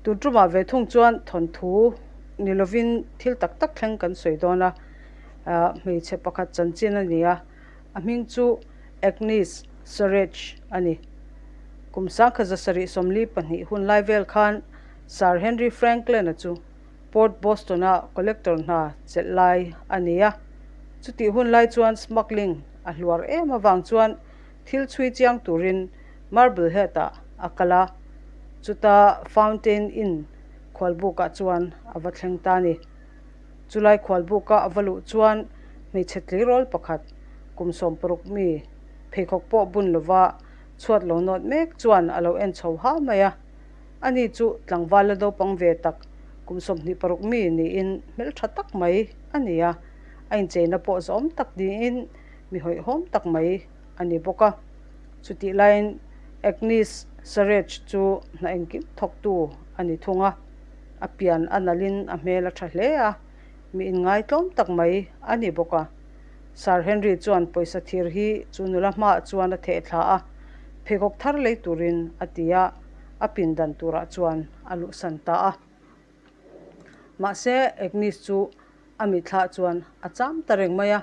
Tun tumah ve thung chuan thawnthu ni lovin thil tak tak thleng kan sawi dawn a, hmeichhe pakhat chanchin a ni a, a hming chu Agnes Surridge a ni. Kum 1742 hun lai vel khan Sir Henry Frankland-a chu Port Boston-a collector hna chelh lai a ni a, chutih hun lai chuan smuggling a hluar em avang chuan thil chhui chiang turin Marblehead-ah a kal a, chuta Fountain Inn khualbukah chuan a va thleng ta a ni. Chulai khualbuka a va luh chuan hmeichhe tleirawl pakhat kum 60 mi pheikhawk pawh bun lova chhuat lo nawt mek chuan a lo en chho ha mai a. Ani chu tlangval la naupang ve tak kum 26 mi niin hmeltha tak mai a ni a, a incheina pawh zawm tak niin mi hawihhawm tak mai a ni bawk a. Chutih laiin Agnes Surridge chu hna engkim thawktu a ni thung a, a pian a nalhin a hmel a tha hle a, mi inngaitlawm tak mai a ni bawk a. Sir Henry chuan pawisa thir hi chu nula hmaah chuan a theh thla a, pheikhawk thar lei turin a ti a, a pindan turah chuan a luhsan ta a. Mahse, Agnes chu a mitthlah chuan a cham ta reng mai a,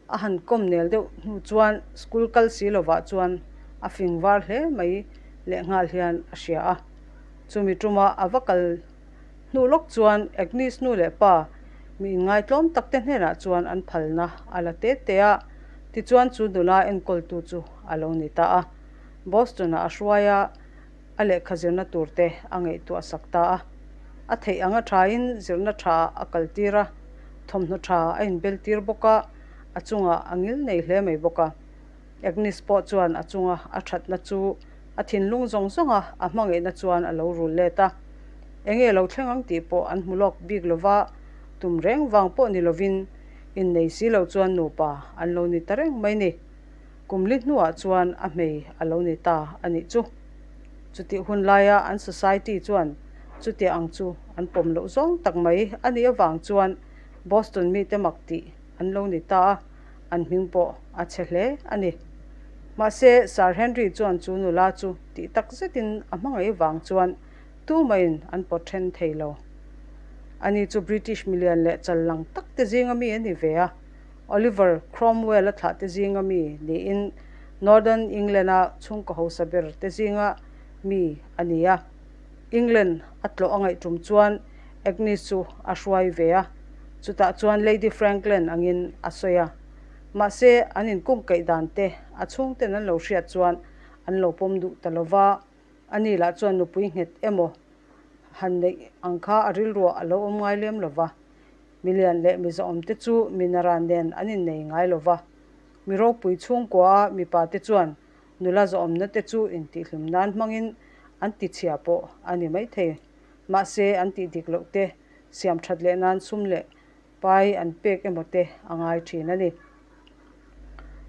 a han kawm nel deuh hnu chuan school kal si lovah chuan a fing var hle mai lehnghal hian a hria a. Chumi tuma a va kal hnu lawk chuan Agnes nu leh pa mi inngaitlawm tak te hnenah chuan an phalna a la te te a, tichuan chu nula enkawltu chu a lo ni ta a. Boston-ah a hruai a. a lehkha zirna tur te a ngaihtuah sak ta a. A theih anga thain zirna tha a kal tir a, thawmhnaw tha a inbel tir bawk a, a chungah a ngil nei hle mai bawk a. Agnes pawh chuan a chunga a thatna chu a thinlung zawng zawnga a hmangaihna chuan a lo rul let a. Enge lo thleng ang tih pawh an hmu lawk bik lova, tum reng vang pawh ni lovin innei si lo chuan nupa an lo ni ta reng mai ni. Kum li hnuah chuan a hmei a lo ni ta a nih chu. Chutih hun laia an society chuan chutia ang chu an pawm loh zawng tak mai a nih avang chuan Boston mite mak tih an lo ni ta a, an hming pawh a chhe hle a ni. Mahse, Sir Henry chuan chu nula chu tih tak zetin a hmangaih vang chuan tumaiin an pawt then thei lo. Ani chu British milian leh chal lang tak te zinga mi a ni ve a. Oliver Cromwell-a thlahte zinga mi niin Northern England-a chhungkaw hausa ber te zinga mi a ni a. England a tlawh a ngaih tum chuan Agnes chu a hruai ve a, chutah chuan Lady Frankland angin a sawi a. Mahse, an inkungkaih dan te a chhungten an lo hriat chuan an lo pawm duh ta lo va, ani lah chuan nupui nghet emaw han neih ang kha a rilruah a lo awm ngai lem lo va. Milian leh mizaawmte chu minaran nen an innei ngai lo va. Mi ropui chhungkua a mipate chuan nula zawhawmna te chu intihhlim nan hmangin an tichhia pawh a ni maithei. Mahse, an tih dik loh te siam that leh nan sum leh pai an pek emaw te a ngai thin a ni.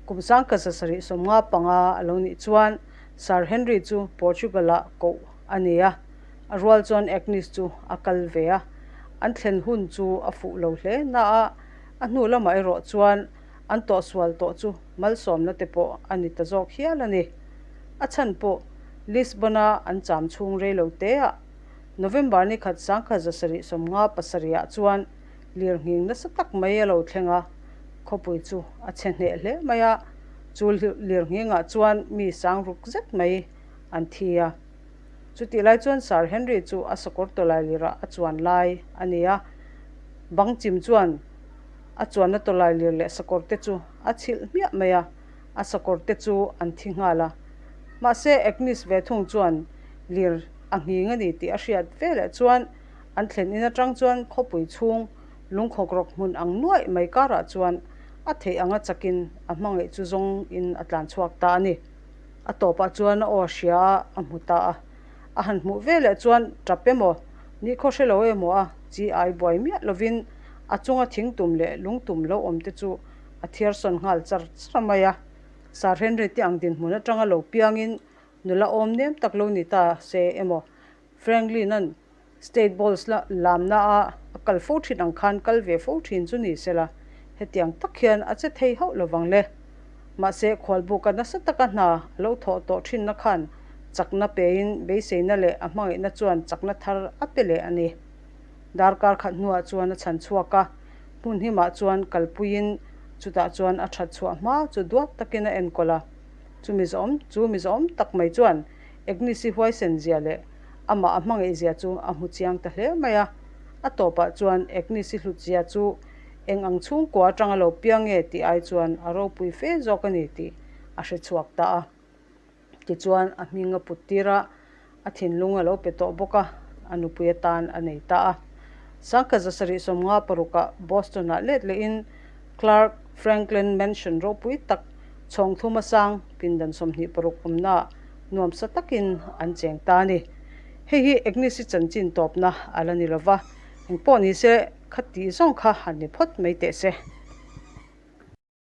Kum 1775 a lo nih chuan Sir Henry chu Portugal-ah koh a ni a, a rual chuan Agnes chu a kal ve a. An thlen hun chu a fuh lo hle na a, a hnu lamah erawh chuan an tawhsual tawh chu malsawmna te pawh a ni ta zawk hial a ni. A chhan pawh Lisbon-a an cham chhung rei lo teah November ni khat 1757 ah chuan lirnghing nasa tak mai a lo thleng a, khawpui chu a chhe hneh hle mai a, chu lirnghingah chuan mi sang ruk zet mai an thi a. Chutih lai chuan Sir Henry chu a sakawr tawlai lirah a chuan lai a ni a, bang chim chuan a chuanna tawlai lir leh sakawr te chu a chhilh hmiah mai a, a sakawr te chu an thi nghal a. Mahse Agnes ve thung chuan lir a nghing a ni tih a hriat veleh chuan An thlen in atang chuan khawpui chhung lungkhawk rawk hmun ang nuaih mai karah chuan a theih anga chakin a hmangaih chu zawng in a tlan chhuak ta a ni. A tawpah chuan a aw hria a, a hmu ta a. A han hmuh veleh chuan tap emaw, nikhaw hre lo emaw a chi ai buai miah lovin a chunga thingtum leh lungtum lo awm te chu a thiar sawn nghal char char mai a. Sir Henry te ang dinhmun atanga lo piangin nula awm nem tak lo ni ta se emaw Franklin-a'n State Balls la lamna a a kal fo thin ang khan kal ve fo thin chu ni sela, hetiang tak hian a che thei hauh lovang le. Mahse, khualbuka nasa taka hna a lo thawh tawh thinna khan Chakna pein beiseina leh a hmangaihna chuan chakna thar a pe leh a ni. Darkar khat hnuah chuan a chhan chhuak a, hmun himah chuan kalpuiin chutah chuan a that chhuah hma chu duat takin a enkawl a. Chumi zawm chu mi zawm tak mai chuan Agnes-i huaisen zia leh amah a hmangaih zia chu a hmu chiang ta hle mai a. A tawpah chuan Agnes-i hlut zia chu eng ang chhungkua atanga lo piang nge tih ai chuan a ropui fe zawk a ni tih a hre chhuak ta a. Tichuan a hming a put tir a, a thinlung a lo pe tawh bawk a, a nupui atan a nei ta a. Sangkhat zasarih 50 parukah Boston-ah let lehin Clark Franklin Mansion ropui tak chhawng thuma sang pindan 26 awmnaah nuamsa takin an cheng ta a ni. Hei hi Agnes-i chanchin tawpna a la ni lo va, engpawh ni se kha tih zawng kha han ni phawt mai teh se.